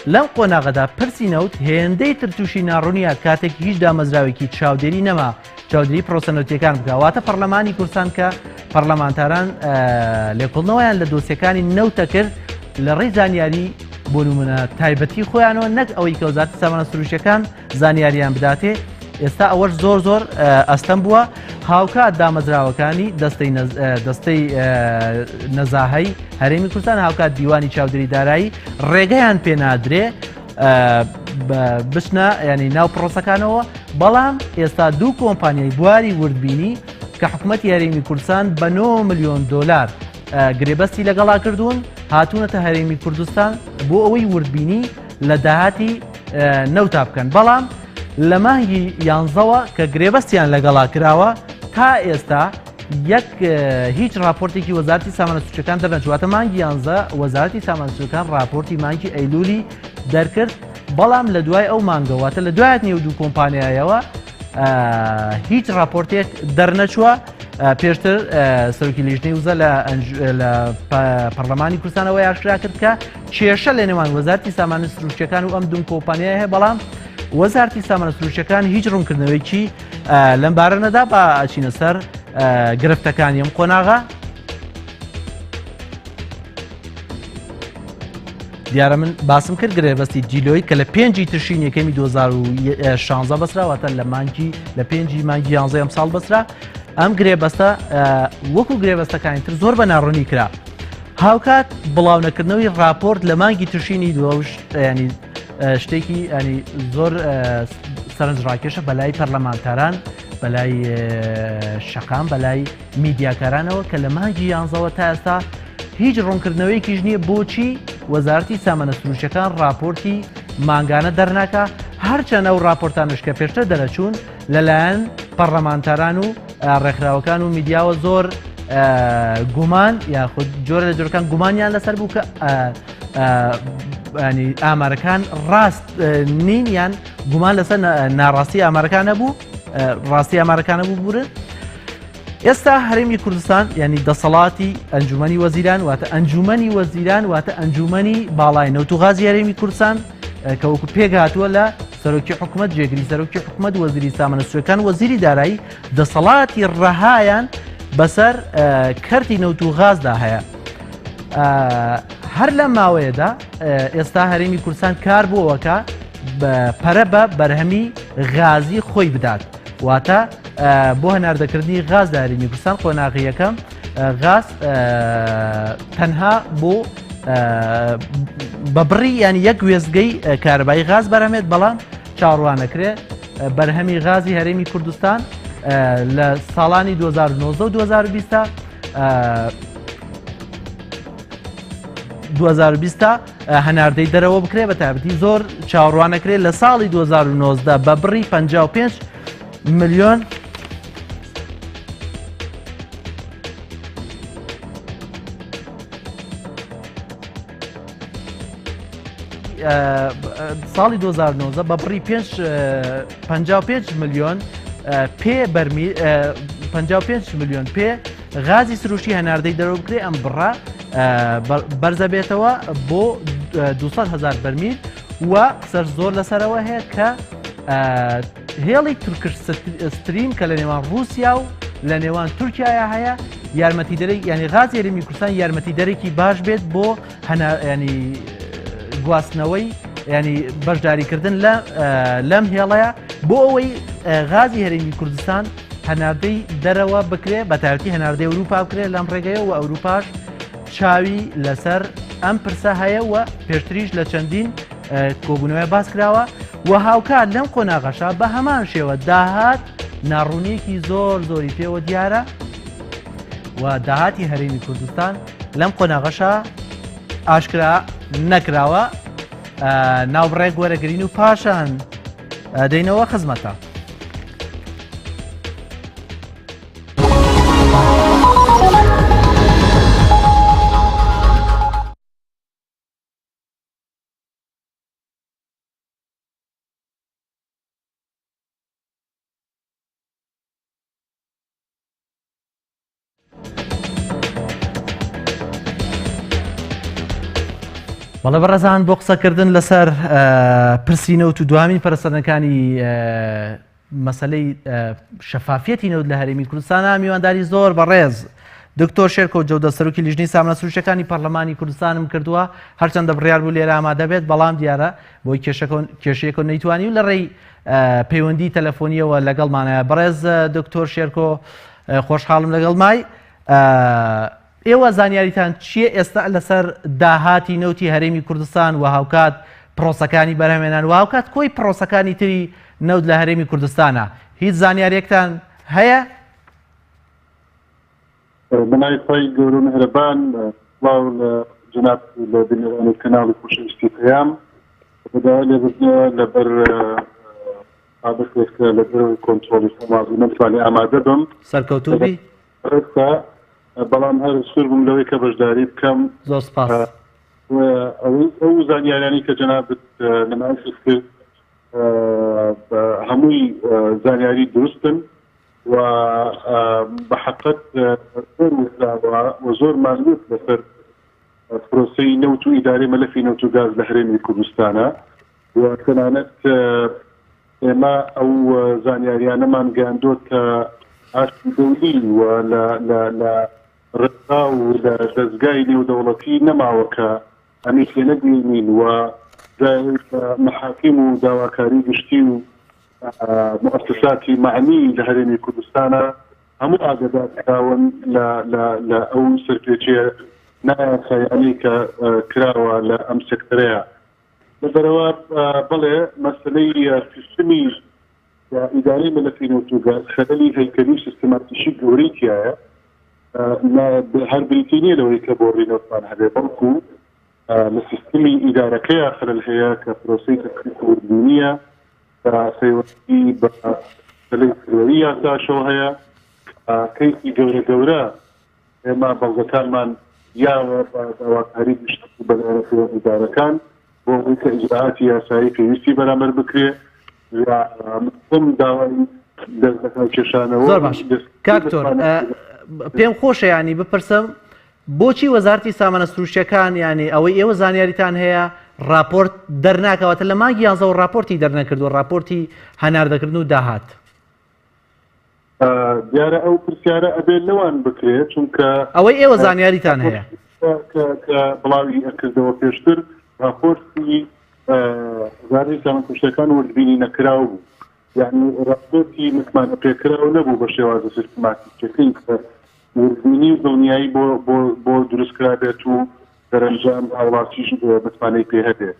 لەم قۆناغەدا پرسی نەوت هێندەی تر تووشی ناڕوونیات کاتێک هیچ دامەزراوێکی چاودێری نەما چاودێری پرۆسە نەوتیەکان بکە، واتە پەرلەمانی کوردستان کە پەرلەمانتاران لێکۆڵنەوەیان لە دۆسیەکانی نەوتە کرد لە ڕێی زانیاری بۆ نمونە تایبەتی خۆیانەوە، نەک ئەوەی کە وەزارەتی سامانە سروشتیەکان زانیاریان بداتێ. ئێستا ئەوەش زۆر زۆر ئەستەم بووە. هاوکات دامەزراوەکانی دەستەی نەزاهەی هەرێمی کوردستان، هاوکات دیوانی چاودێری دارایی ڕێگەیان پێنادرێ بچنە ینی ناو پرۆسەکانەوە. بەڵام ئێستا دوو کۆمپانیای بواری وردبینی کە حکوومەتی هەرێمی کوردستان بە 9 میلیۆن دلار گرێبەستی لەگەڵا کردوون هاتوونەتە هەرێمی کوردستان بۆ ئەوەی وردبینی لە داهاتی نەوتا بکەن، بەڵام لە مانگی یانزەوە کە گرێبەستیان لەگەڵا کراوە تا ئێستا یەک هیچ راپۆرتێکی وەزارتی سامانە سوچەکان دەرنەچواتە. مانگی یانزە وەزارتی سامانە سوچەکان راپۆرتی مانگی ئەیلولی دەرکرد، بەڵام لە دوای ئەو مانگەوەتە لە دوایت نێو دوو کۆمپانیایەوە هیچ راپۆرتێک دەرنەچووە. پێشتر سەرۆکی لیژنەی وزە لە پەرلەمانی کوردستانەوە ئاشکرا کرد کە کێشە لە نێوان وەزارتی سامانە سروشتیەکان و ئەم دوم کۆمپانیای هەیە، بەڵام وەزارتی سامانە سروشتیەکان هیچ ڕوونکردنەوەیکی لەم بارە نەدا. با ئەچینە سەر گرفتەکانی ئەم قۆناغە. دیارە من باسم کرد گرێبەستی دیلۆی کە لە پێنجی تشرین یەکەمی 2016 بەسرا، واتە لە مانگی لە پێنجی مانگی یانزە ئەم ساڵ بەسرا. ئەم گرێبەستە وەکو گرێبەستەکانی تر زۆر بە ناڕوونی کرا. هاوکات بڵاونەکردنەوەی راپۆرت لە مانگی تشرینی دووەش ینی شتێکی ینی زۆر سەرنجڕاکێشە بەلای پەرلەمانتاران. بەلای شەقام بەلای میدیاکارانەوە کە لە مانگی یانزەوە تا ئێستا هیچ ڕوونکردنەوەیەکیش نییە بۆچی وەزارەتی سامانە سروشتەکان راپۆرتی مانگانە دەرناکا هەرچەند ئەو راپۆرتانش کە پێشتر دەرەچوون لەلایەن پەڕلەمانتاران و ڕێکخراوەکان و میدیاوە زۆر گومان یاخود جۆرە لە جۆرەکان گومانیان لەسەر بوو کە ئامارەکان ڕاست نین یان گومان لەسەر ناڕاستی ئامارەکان نەبوو ڕاستی ئامارەکانە بوو بورن ئێستا هەرێمی کوردستان ینی دەسەڵاتی ئەنجومەنی وەزیران واتە ئەنجومەنی وەزیران واتە ئەنجومەنی باڵای نەوت و غازی هەرێمی کوردستان کە وەکو پێکهاتووە لە سەرۆکی حکومەت جێگری سەرۆکی حکومەت وەزیری سامانە سروشتیەکان وەزیری دارایی دەسەڵاتی ڕەهایان بەسەر کەرتی نەوت و غازدا هەیە. هەر لەم ماوەیەدا ئێستا هەرێمی کوردستان کار بۆوەکە پەرە بە بەرهەمی غازی خۆی بدات واتە بۆ هەناردەکردنی غاز لە هەرێمی کوردستان قۆناغی یەکەم غاز تەنها بۆ بە بڕی یان یەک وێستگەی کارەبایی غاز بەرەمێت بەڵام چاوەڕوانەکرێ بەرهەمی غازی هەرێمی کوردستان لە ساڵانی 2009 و 2020 2020 هەناردەی دەرەوە بکرێ بە تایبەتی زۆر چاوەڕوانەکرێت لە ساڵی 2019 بە بڕی 55 ملیۆن ساڵی 2019 بە بڕی 55 ملیۆن پێ بەرمی 55 ملیۆن پێ غازی سروشتی هەناردەی دەرەوە بکرێ ئەم بڕە بەرزە بێتەوە بۆ 200 هزار بەرمیل و قسەر زۆر لەسەرەوە هەیە کە هێڵی تورکش ستریم کە لە نێوان ڕووسیا و لە نێوان تورکیایا هەیە یارمەتیدەری ینی غازی هەرێمی کوردستان یارمەتیدەرێکی باش بێت بۆ ینی گواستنەوەی ینی بەشداریکردن لە لەم هێڵەیە بۆ ئەوەی غازی هەرێمی کوردستان هەناردەی دەرەوە بکرێ بە تایبەتی هەناردەی ئەوروپا بکرێت لەم ڕێگەیە و ئەوروپاش چاوی لەسەر ئەم پرسە هەیە و پێشتریش لە چەندین کۆبوونەوەی باس کراوە و هاوکات لەم قۆناغەشا بە هەمان شێوە داهات ناڕوونیەکی زۆر زۆری پێوە دیارە و داهاتی هەرێمی کوردستان لەم قۆناغەشا ئاشکرا نەکراوە ناوبڕێک وەرەگرین و پاشان دەینەوە خزمەتە. بەڵێ بەڕێزان بۆ قسەکردن لەسەر پرسی نەوت و دوامین پەرسەنەکانی مەسلەی شەفافیەتی نەوت لە هەرێمی کوردستانە میوانداری زۆر بەڕێز دکتۆر شێرکۆ جەودە سەرۆکی لیژنەی سامانە سروشتەکانی پەرلەمانی کوردستانم کردووە هەرچەندە بڕیار بوو لێرە ئامادە بێت بەڵام دیارە بۆی کێشەیەکە نەیتوانی و لە ڕێی پەیوەندی تەلەفۆنیەوە لەگەڵمانە بەڕێز دکتۆر شێرکۆ خۆشحاڵم لەگەڵ مای ئێوە زانیاریتان چییە ئێستا لەسەر داهاتی نەوتی هەرێمی کوردستان و هاوکات پرۆسەکانی بەرهەمێنان و هاوکات کۆی پرۆسەکانی تری نەوت لە هەرێمی کوردستانە هیچ زانیاریەکتان هەیە؟ بەناوی خوای گەورە و میهرەبان سڵاو لە جەنابت و لە بینەرانی کەناڵی خۆشەویستی پەیام بە داوای لێبوردنەوە لەبەر بابەتێک کە لە دەرەوەی کۆنترۆڵی خۆما بوو نەمتوانی ئامادە بم سەرکەوتوو بی. ڕێستە بەڵام هەر سوور بووم لەوەی کە بەشداری بکەم. زۆر سپاس. ئەوەی ئەو زانیاریانەی کە جەنابت نمایشت کرد هەمووی زانیاری دروستن و بە حەقەت زۆر وتراوە و زۆر ماندووت لەسەر پرۆسەی نەوت و ئیدارەی مەلەفی نەوت و گاز لە هەرێمی کوردستانە و تەنانەت ئێمە ئەو زانیاریانەمان گەیاندۆتە ئاستی دەولی و لە لە لە ڕێکخراو و لە دەزگای نێودەوڵەتی نەماوە کە ئەمی پێ نەگەیەنین و دوای ئەوەی کە مەحاکیم و داواکاری گشتی و موئەسەساتی مەعنی لە هەرێمی کوردستانە هەموو ئاگادار کراون لە لە لە ئەو سەرپێچیە نایاساییانەی کە کراوە لە ئەم سێکتەرەیا. لەبەرئەوە بەڵێ مەسەلەی سیستمی. و ئیدارەی مەلەفی نەوت و گاز خەلەلی هەیکەلی و سیستماتیکی گەورەی تیایە، هەر بریتی نییە لەوەی کە بۆڕی نەوتمان هەبێ، بەڵکو لە سیستمی ئیدارەکەیا خەلەل هەیە کە پرۆسەی تەدقیق و وردبینییە کە پەیوەندی بە مەسەلەی سەروەری یاساشەوە هەیە کە کەیسی گەورە گەورە ئێمە بەڵگەکانمان یاوە بە داواکاری گشتی و بە لایەنە پەیوەندیدارەکان بۆ ئەوەی کە ئیجرائاتی یاسایی پێویستی بەرامبەر بکرێ و من خۆم داوای دەست لەکارکێشانەوە زۆر باش کاک تۆر پێم خۆشە ینی بپرسم بۆچی وەزارتی سامانە سروشتەکان ینی ئەوەی ئێوە زانیاریتان هەیە راپۆرت دەرناکەوەتە لە مانگی یانزەوە راپۆرتی دەرنەکردو راپۆرتی هەناردەکردن و داهات دیارە ئەو پرسیارە ئەبێ لەوان بکرێت چونکە ئەوەی ئێوە زانیاریتان هەیە کە بڵاوی ئەکردەوە پێشتر راپۆرتی وەزارەتی سامانە سروشتیەکان وردبینی نەکراو بوو یعنی راپۆرتی متمانە پێکراو نەبوو بە شێوازە سیستماتیکەکەی کە وردبینی و دڵنیایی بۆ بۆ بۆ دروست کرابێت و دەرەنجام هاوڵاتیش متمانەی پێ هەبێت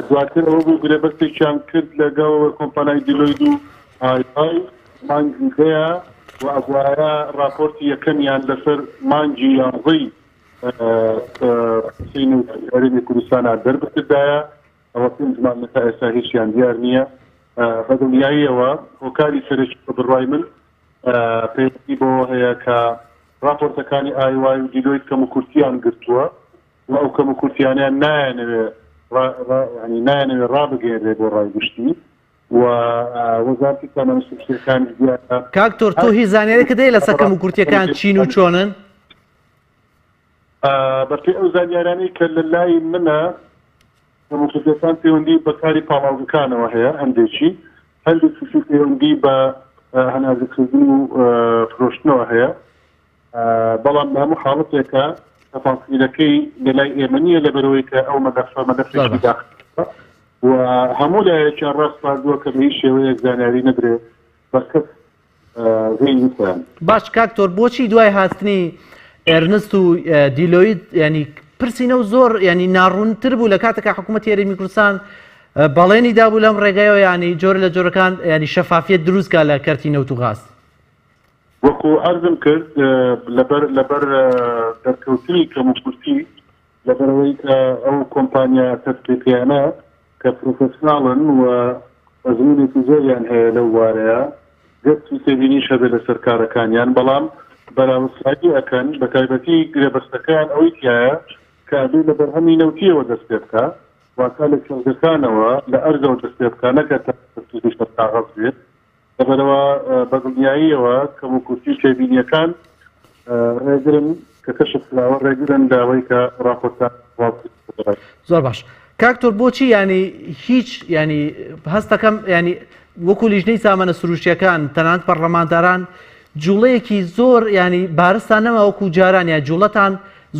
دواتر ئەوە بوو گرێبەستێکیان کرد لەگەڵ کۆمپانای دیلۆید و ئای ئای مانگی دەیە و ئەبوایە راپۆرتی یەکەمیان لەسەر مانگی یانزەی پرسی نەوتی هەرێمی کوردستانا دەربکردایە، ئەوە پێنج مانگە تا ئێستا هیچیان دیار نییە. بە دڵنیاییەوە هۆکاری سەرەکی بە بڕوای من پەیوەندی بەوە هەیە کە راپۆرتەکانی ئای وای و دیلۆیت کەموکورتیان گرتووە و ئەو کەموکورتیانەیان نایانەوێ ینی نایانەوێ ڕابگەیەنرێ بۆ ڕای گشتی و وەزارەتی سامانە سروشتیەکانیش دیارە کاک تۆر تۆ هیچ زانیاریەکت هەیە لەسەر کەموکورتیەکان چین و چۆنن؟ بەپێی ئەو زانیارانەی کە لە لای منە کەموکورتیەکان پەیوەندی بە کاری پاڵاوگەکانەوە هەیە هەندێکی هەندێکیشی پەیوەندی بە هەناردەکردن و فرۆشتنەوە هەیە بەڵام لە هەموو حاڵەتێکە تەفاسیلەکەی لە لای ئێمە نییە لەبەرەوەی کە ئەو مەلەفە مەلەفێکی داخراوە و هەموو لایەکیان ڕاسپاردووە کە بە هیچ شێوەیەک زانیاری نەدرێ بە کەس غەیری خۆیان. باش کاک تۆر بۆچی دوای هاتنی ئێرنست و دیلۆید ینی پرسینە و زۆر ینی ناڕوونتر بوو لە کاتێکا حکوومەتی هەرێمی کوردستان بەڵێنی دابوو لەم ڕێگایەوە ینی جۆر لە جۆرەکان ینی شەفافیت دروستکا لە کەرتی نەوت و غاز. وەکو عەرزم کرد لەبەر لەبەر دەرکەوتنی کەموکورتی لەبەرئەوەی کە ئەو کۆمپانیا تەدقیقیانە کە پرۆفێسناڵن و ئەزموونێکی زۆریان هەیە لەو بوارەیا گەرچی تێبینیش هەبێت لەسەر کارەکانیان بەڵام بەراوردکاری ئەکەن بەتایبەتی گرێبەستەکەیان ئەوەی تیایە کە ئەبێ لە بەرهەمی نەوتیەوە دەست پێ بکا واتە لە کێڵگەکانەوە لە ئەرزەوە دەست پێ بکا نەک هەر تەنها سەر کاغەز بێت لەبەرئەوە بەدڵنیاییەوە کەموکورتی و تێبینییەکان ڕێگرن کە کەشف کراوە ڕێگرن لەوەی کە ڕاپۆرتەکان بڵاو بکرێنەوە. زۆر باش کاک تۆر بۆچی ینی هیچ ینی هەستەکەم ینی وەکو لیژنەی سامانە سروشتیەکان تەنانەت پەرلەمانتاران جوڵەیەکی زۆر ینی بارستان نەما وەکو جاران یا جوڵەتان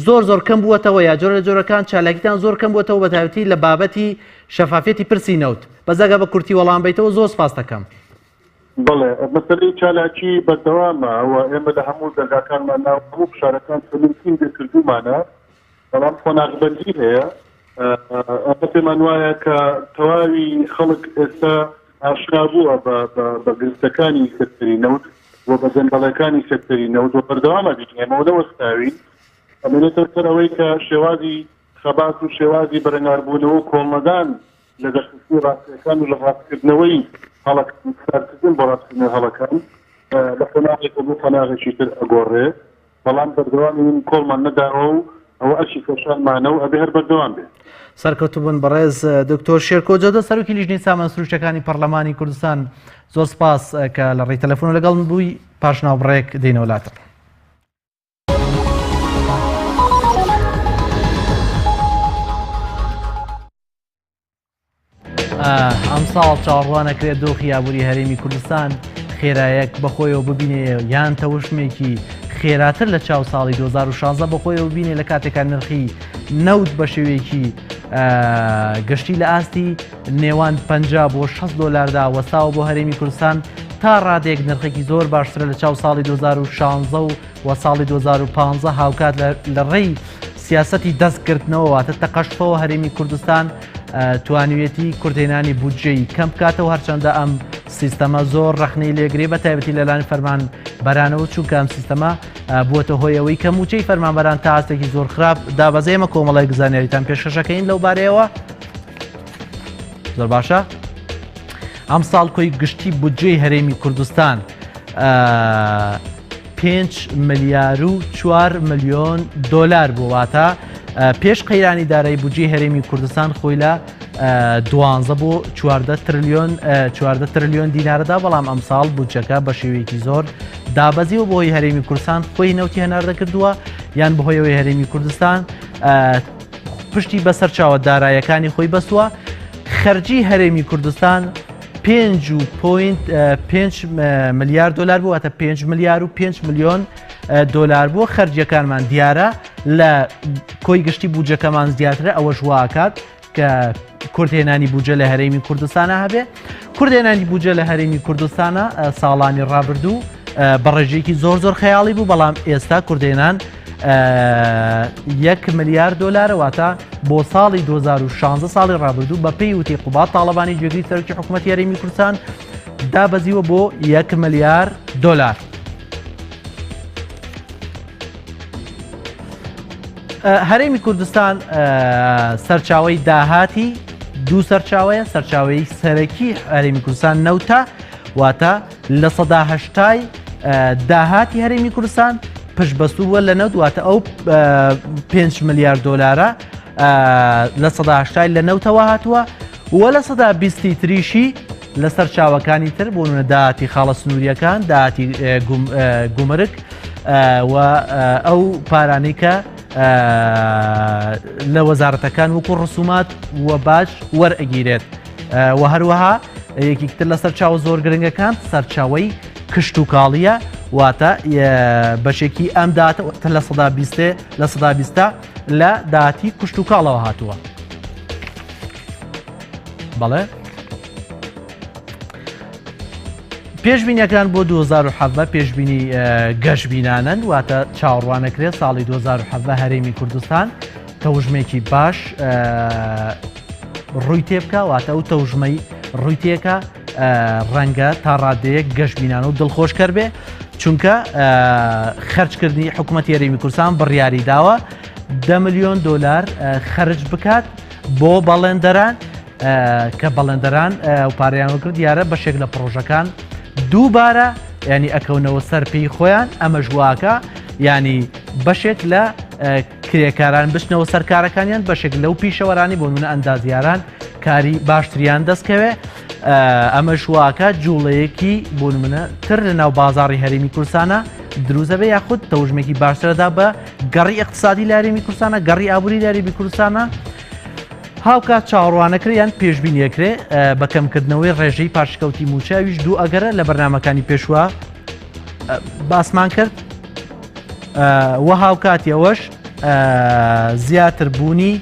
زۆر زۆر کەم بووەتەوە یا جۆرە لە جۆرەکان چالاکیتان زۆر کەم بووەتەوە بە تایبەتی لە بابەتی شەفافیەتی پرسی نەوت بەس ئەگەر بە کورتی وەڵام بەیتەوە زۆر سپاست دەکەم. بەڵێ مەسەلەی چالاکی بەردەوامە و ئێمە لە هەموو دەرگاکانمان ناوە هەموو فشارەکان کە مومکین بێ کردوومانە بەڵام قۆناغبەندی هەیە ئێمە پێمان وایە کە تەواوی خەڵک ئێستا ئاشنا بووە بە گرفتەکانی سێکتەری نەوت و بە گەندەڵیەکانی سێکتەری نەوت و بەردەوامە بین ئێمە و نەوەستاوین ئەمێنێتەوە سەر ئەوەی کە شێوازی خەبات و شێوازی بەرەنگاربوونەوە و کۆڵنەدان لە دەرخستنی ڕاستییەکان و لە ڕاستکردنەوەی هەڵەکان، کارکردن بۆ ڕاستکردنەوەی هەڵەکان لە قۆناغێکەوە بۆ قۆناغێکی تر ئەگۆڕێ، بەڵام بەردەوامین، کۆڵمان نەداوە و ئەوە ئەرکی سەرشانمانە و ئەبێ هەر بەردەوام بێ. سەرکەوتوو بن بەڕێز دکتۆر شێرکۆ جەودە سەرۆکی لیژنەی سامان سروشتەکانی پەڕلەمانی کوردستان زۆر سپاس کە لە ڕێی تەلەفۆن لەگەڵم بووی پاش ناوبڕێک دێینەوە لاتان. ئەمساڵ چاوەڕوانەکرێت دۆخی ئابووری هەرێمی کوردستان خێرایەک بەخۆیەوە ببینێ یان تەوشمێکی خێراتر لە چاو ساڵی 2016 بەخۆیەوە بینێ لە کاتێکا نرخی نەوت بە شێوەیەکی گشتی لە ئاستی نێوان 50 بۆ 60 دلاردا وەستاوە بۆ هەرێمی کوردستان تا ڕادێک نرخێکی زۆر باشترە لە چاو ساڵی 2016 و و ساڵی 2015 هاوکات لە ڕێی سیاسەتی دەستگرتنەوە واتە تەقەشفەوە هەرێمی کوردستان توانیویەتی کورتهێنانی بودجەی کەم بکاتەوە هەرچەندە ئەم سیستەمە زۆر ڕەخنەی لێگرێ بە تایبەتی لەلایەن فەرمان بەرانەوە چونکە ئەم سیستەمە بووەتە هۆی ئەوەی کە موچەی فەرمانبەران تا ئاستێکی زۆر خراپ دابەزێ. ئێمە کۆمەڵێک زانیاریتان پێشکەشەکەین لەو بارەیەوە. زۆر باشە. ئەم ساڵ کۆی گشتی بودجەی هەرێمی کوردستان 5 ملیار و 4 ملیۆن دلار بوو، واتە پێش قەیرانی دارایی بودجەی هەرێمی کوردستان خۆی لە 12 بۆ 14 ترلیۆن 14 ترلیۆن دینارەدا، بەڵام ئەمساڵ بودجەکە بە شێوەیەکی زۆر دابەزی و بۆی هەرێمی کوردستان خۆی نەوتی هەناردە کردووە یان بەهۆیەوەی هەرێمی کوردستان پشتی بە سەرچاوە دارایەکانی خۆی بەستووە. خەرجی هەرێمی کوردستان 5.5 ملیار دلار بوو، واتە 5 ملیار و 5 ملیۆن دلار بووە. خەرجیەکانمان دیارە لە کۆی گشتی بودجەکەمان زیاترە، ئەوەش واکات کە کورتهێنانی بودجە لە هەرێمی کوردستانە هەبێ. کورتهێنانی بودجە لە هەرێمی کوردستانە ساڵانی ڕابردوو بە ڕێژەیەکی زۆر زۆر خەیاڵی بوو، بەڵام ئێستا کورتهێنان 1 ملیار دلارە، واتە بۆ ساڵی 2016 ساڵی ڕابردوو بە پێی وتی قوباد تاڵەبانی جێگری سەرۆکی حکوومەتی هەرێمی کوردستان دابەزیوە بۆ 1 ملیار دلار. هەرێمی کوردستان سەرچاوەی داهاتی دوو سەرچاوەیە، سەرچاوەی سەرەکی هەرێمی کوردستان نەوتە، واتە 80% داهاتی هەرێمی کوردستان پشت بەستوو بووە لە نەوت، واتە ئەو 5 ملیار دلارە 80% لە نەوتەوە هاتووە و 20% تریشی لە سەرچاوەکانی تر بۆ نمونە داهاتی خاڵە سنووریەکان، داهاتی گومرگ و ئەو پارانەی کە لە وەزارەتەکان وەکو ڕسومات و باج وەرئەگیرێت. و هەروەها یەکێکتر لە سەرچاوە زۆر گرنگەکان سەرچاوەی کشت و کاڵیە، واتە بەشێکی ئەم داهاتە 20% 20% لە داهاتی کشت و کاڵەوە هاتووە. بەڵێ پێشبینیەکان بۆ 2017 پێشبینی گەشبینانن، واتە چاوەڕوانەکرێت ساڵی 2017 هەرێمی کوردستان تەوژمێکی باش ڕووی تێبکە، واتە ئەو تەوژمەی ڕووی تێکە ڕەنگە تا ڕادەیەک گەشبینانە و دڵخۆشکەر بێ، چونکە خەرجکردنی حکوومەتی هەرێمی کوردستان بڕیاری داوە 10 ملیۆن دلار خەرج بکات بۆ بەڵێندەران، کە بەڵێندەران و پارەیان وەرگرت دیارە بەشێک لە پڕۆژەکان دووبارە ینی ئەکەونەوە سەر پێی خۆیان، ئەمەش واکە ینی بەشێک لە کرێکاران بچنەوە سەر کارەکانیان، بەشێک لەو پیشەوەرانی بۆ نمونە ئەندازیاران کاری باشتریان دەستکەوێ. ئەمەش واکە جوڵەیەکی بۆ نمونە تر لە ناو بازاڕی هەرێمی کوردستانە دروزە بێ، یاخود تەوژمێکی باشترەدا بە گەڕی اقتصادی لە هەرێمی کوردستانە، گەڕی ئابووری لە هەرێمی کوردستانە. هاوکات چاوەڕوانەکرێ یان پێشبینیەکرێ بە کەمکردنەوەی ڕێژەی پاشکەوتی موچەویش دوو ئەگەرە لە بەرنمەکانی پێشوە باسمان کرد و هاوکاتی ئەوەش زیاتر بوونی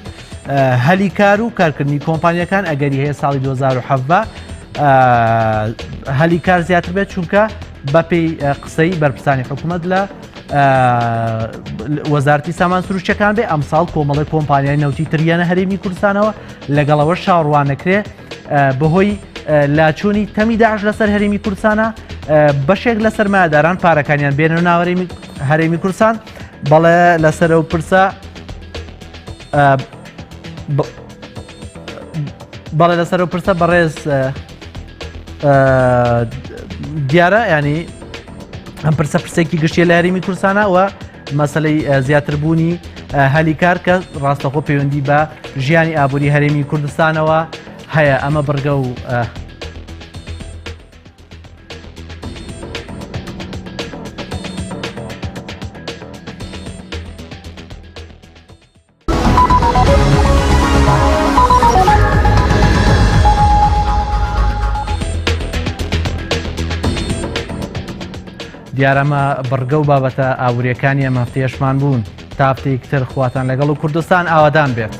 هەلی کار و کارکردنی کۆمپانیەکان ئەگەری هەیە ساڵی 2017 هەلی کار زیاتر بێت، چونکە بەپێی قسەی بەرپرسانی حکوومەت لە وەزارتی سامان سروشتەکان بێ ئەمساڵ کۆمەڵی کۆمپانیای نەوتی تریانە هەرێمی کوردستانەوە، لەگەڵەوە چاوەڕوانەکرێ بەهۆی لاچوونی تەمی داعش لەسەر هەرێمی کوردستانە بەشێک لە سەرمایەداران پارەکانیان بێنە ناوەرێمی هەرێمی کوردستان. بەڵێ لەسەر ئەو پرسە بەڵێ لەسەر ئەو پرسە بەڕێز دیارە ینی ئەم پرسە پرسێکی گشتیە لە هەرێمی کوردستانە و مەسلەی زیاتربوونی هەلی کار کە ڕاستەخۆ پەیوەندی بە ژیانی ئابووری هەرێمی کوردستانەوە هەیە. ئەمە بڕگە و دیارەمە بڕگە و بابەتە ئاوریەکانی ئەم هەفتەیەشمان بوون. تا هەفتەیەکتر خواتان لەگەڵ و کوردستان ئاوادان بێت.